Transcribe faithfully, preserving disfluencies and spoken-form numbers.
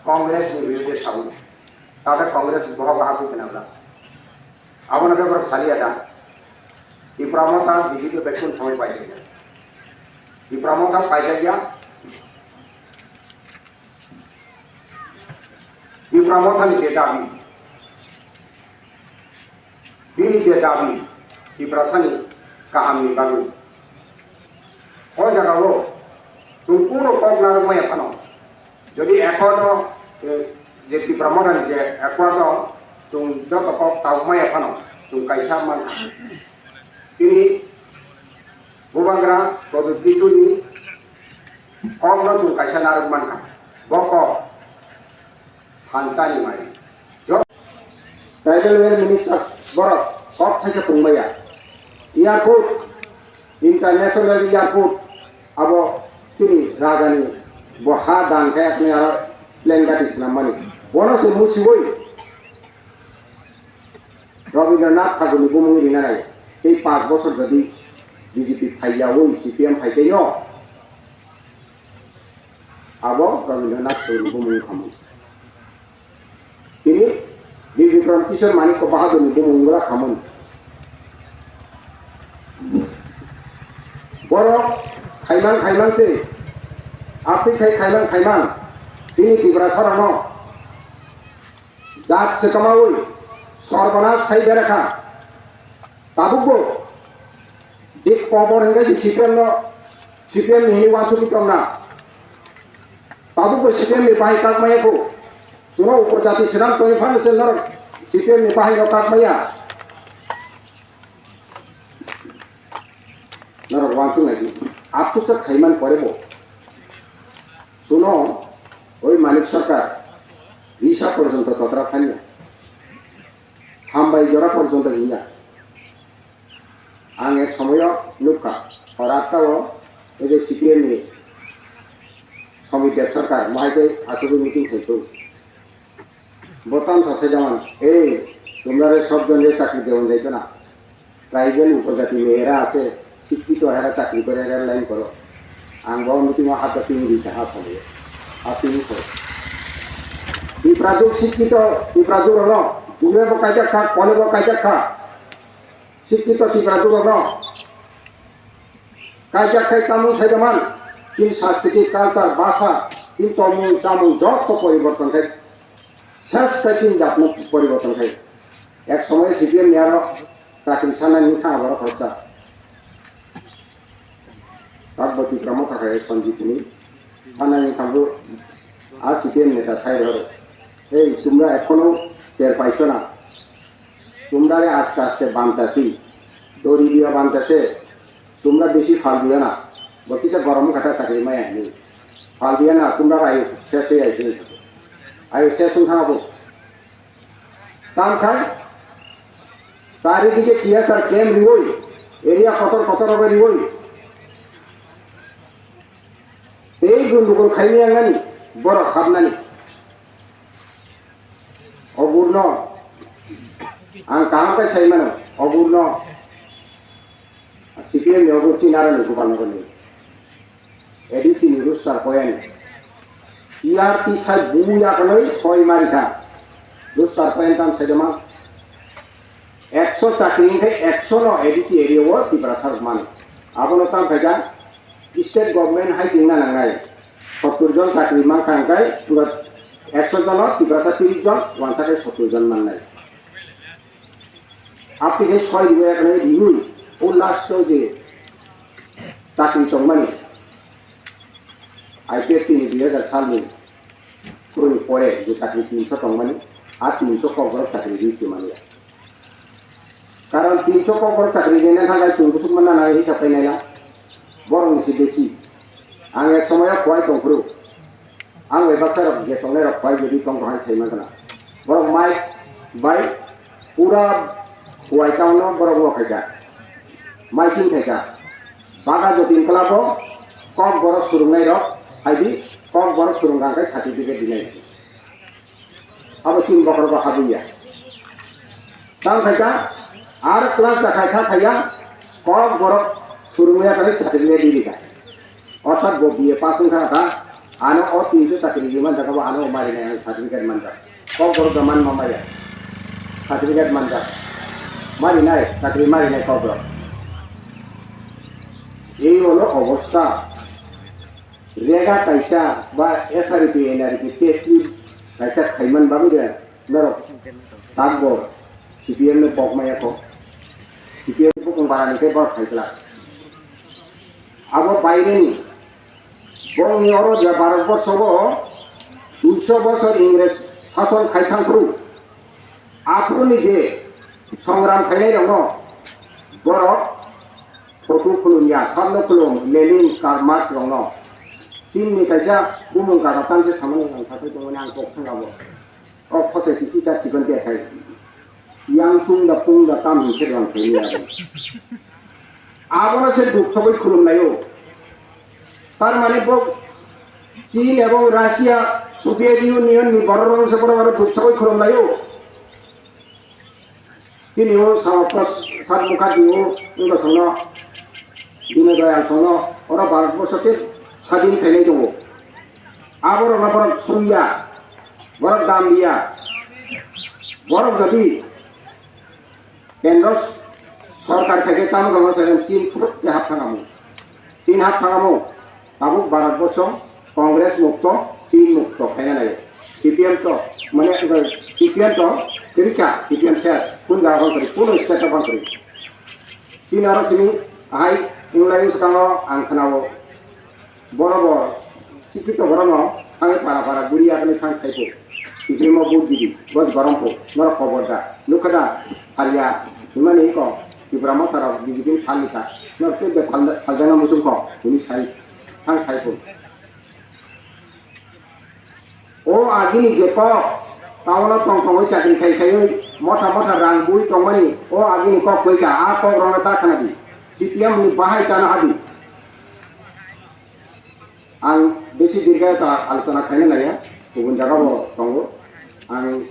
Congress ni biruddhe sawi. Tata Congress boha boha bui kenang da. Abo na bebak saliya da. Tipra Motha B J P bekkun samai pai kaya. Tipra Motha pai kaya. Tipra Motha ni je dabi. Bini je dabi Tiprasani kahamni bagwi. O jagao chwng kunu kok narwk maya phano, jodi accord-o, eh, je Tipra Mothani je accord-o chwng joto kok tabuk maya phano chwng kaisa mankha. Tini Bubagra Pradyot Kishorni kokno chwng kaisa narwk mankha. Bo kok Phanchani mai. Jo-, Tribal Welfare Minister borok kok thaisa pung maya. Airport, international airport, abo chini rajani bo ha dan khe apni aro plane gati swnam mani. Bono se musiwi Rabindranath Thakurni bumung rina nai. Tei panch bochor jodi B J P phaiya oi C P M phai tei no. Abo Rabindranath Thakurni bumung khamung. Tini Bir Bikram Kishore Manikya Bahadurni bumung wngla khamung. Borok khaiman khaiman se, aptwi khai khaiman khaiman, chini Tiprasarokno jat se kamaui sorbonas khai berakha. Tabukbo je kobor hingke se C P M no, C P M ni hini wansugwi tongna. Tabukbo C P M ni bahai kak maya kho. Chwngno upor jati swnam tongwi phano se norok C P M ni bahai no kak maya. Norok wansuk nai di. Absuksa khaiman pore bo. Chwngno oi Manik Sarkar risa porjonto totra thanya. Hambai jora porjonto hinya. Ang ek somoyo nukha, hor atta o ei je C P M ni Somit Deb Sarkar mohai tei achugwi meeting khaikhu. Bo tamsa sai jaman, "Ei, tumrare sob jonre chakri deon jaito na? Tribal upojati mera ase, sikkito hera chakri kore hera line koro." Ang bo meeting o hapda tini ri kha ha somoyo. Ha tini koro. Tiprajwk sikkito, Tiprajwk rokno, jugre bo kaijak kha, kole bo kaijak kha. Sikkito Tiprajwk rokno kaijak khai tamung sai jaman, chini sanskritik, culture, bhasha, chini tongmung chamung joto poriborton khai, ses khai chini jatno poriborton khai. Ek somoy C P M ni aro chakri sanani wngkha borok khoroksa. Tabuk Tipra Motha khai Sanjit ni sanani wngkha bo, a C P M neta sai rw. Ei, tumra ekhono ter paisho na. Tumra re aste aste banta si. Dori diya banta se. Tumra besi phal diya na. Bo kisa gorom kata chakri maya ni. Phal diya na, tumra ayu ses oi ayu ses. Ayu ses wng thang bo. Tam khai, charidike T S R camp riwi, area kotor kotor rogo riwi. Tei gundugul khaini yangnani, borok habnani. Ogurno, ang kaham khe sai mano, ogurno, C P M ni ogur chinarani Gopalnagarni. A D C ni roster point. T R T sai buya kanoi soi marikha. Roster point tam sai dema. Ekso chakri wngkhe ekso no A D C area o Tiprasa rok mano. Abono tam khaikha state government hai se wngna nangnai. Sottur jon chakri mankha hwnkhe ekso jono Tiprasa tiris jon, wansa khe sottur jon mannai. Apni khe soi riwi eknai riwi, o last o je chakri tongmani, I P F T ni dui hajar salni, kuruni pore je chakri tinso tongmani, a tinso kokborok chakri riwi se manya. Karon tinso kokborok chakri rina thangkhe chwng bwswk manna nai hisab khe naila, borokni se besi. Ang ek somoyo kuai tongphuru. Ang bai baksa rok je tongnai rok pai jodi tong hai sai mangana. Borok mai bai pura huai town no borok wo khaika. Mai ching khaika. Baga jotin kala bo kok borok surungnai rok hai di kok borok surung rang kai certificate dinai. Abo chini bokhorok bo habwi ya. Tang khaika, ar class da khai kha khaiya, kok borok surungya kani certificate di rika. Orthat bo B A pass wngkha kha, Ano o tinso chakri rwi manjak, abo ano marinai ang certificate manjak. Kokborok da manma maya. Certificate manjak. Marinai, chakri marinai kokborok. Ei olo obostha. Rega kaisa ba S R P, N R P, test kaisa khaiman bagwi de norok takbo C P M no pok maya kho. C P M bukung barani khe borok khai glak. Abo baireni, bongni oro je Bharat borshogo duiso bosor Ingres sason khai thang phuru, aphuruni je songram khainai rokno borok photo khulum ya, sakno khulum, Lenin, Karl Marx rokno. Chinni kaisa bumung kaga tamse samani ang sathai tongmani ang kok thang abo. O khosai kisi cha chikon te khai. Yang chung da pung da tam hinse rang khai ya. Abono se duk sogoi khulum laio. Tar mane bo Chin ebong Russia, Soviet Union ni borok rong se borok aro duk sogoi khulum laio. Chini o Shyama Prasad Mukherjee o wngkha songno, Dino Dayal songno oro Bharat borsho khe sadin khainai tongo. Aborok no borok sumya, borok damliya, borok jodi kendro sorkar khaikhe tamo tamo se Chin phuruk khe hap thangamo. Chin hap thangamo. Tabuk Bharat borsho Congress mukto, Chin mukto khaina nai. C P M to, mane, C P M to, kwrwi kha, C P M ses, kun jaga bang kwrwi, kuno state o bang kwrwi. Chini oro simi ahai, wnglaio swkango ang khwnao. Borok bo, sikito borokno, thangwi para para guri yakni thang saipo. C P M o vote didi, bo gorom po, norok kobor da, nukha da, phalia, himani iko, Tipra Motha rok B J P ni phalni kha, norok tei de phal-, phaljana muchung kho, hwnwi sai. Thang sai phuru. O agini je kok, taono tong tongwi chakri khai khaiwi motha motha rang bui tongmani, o agini kok koi kha, a kok rokno ta khna di. C P M ni bahai tano hadi. Ang besi dirghayo ta alochona khaina naiya, kubun jaga bo tongo. Ang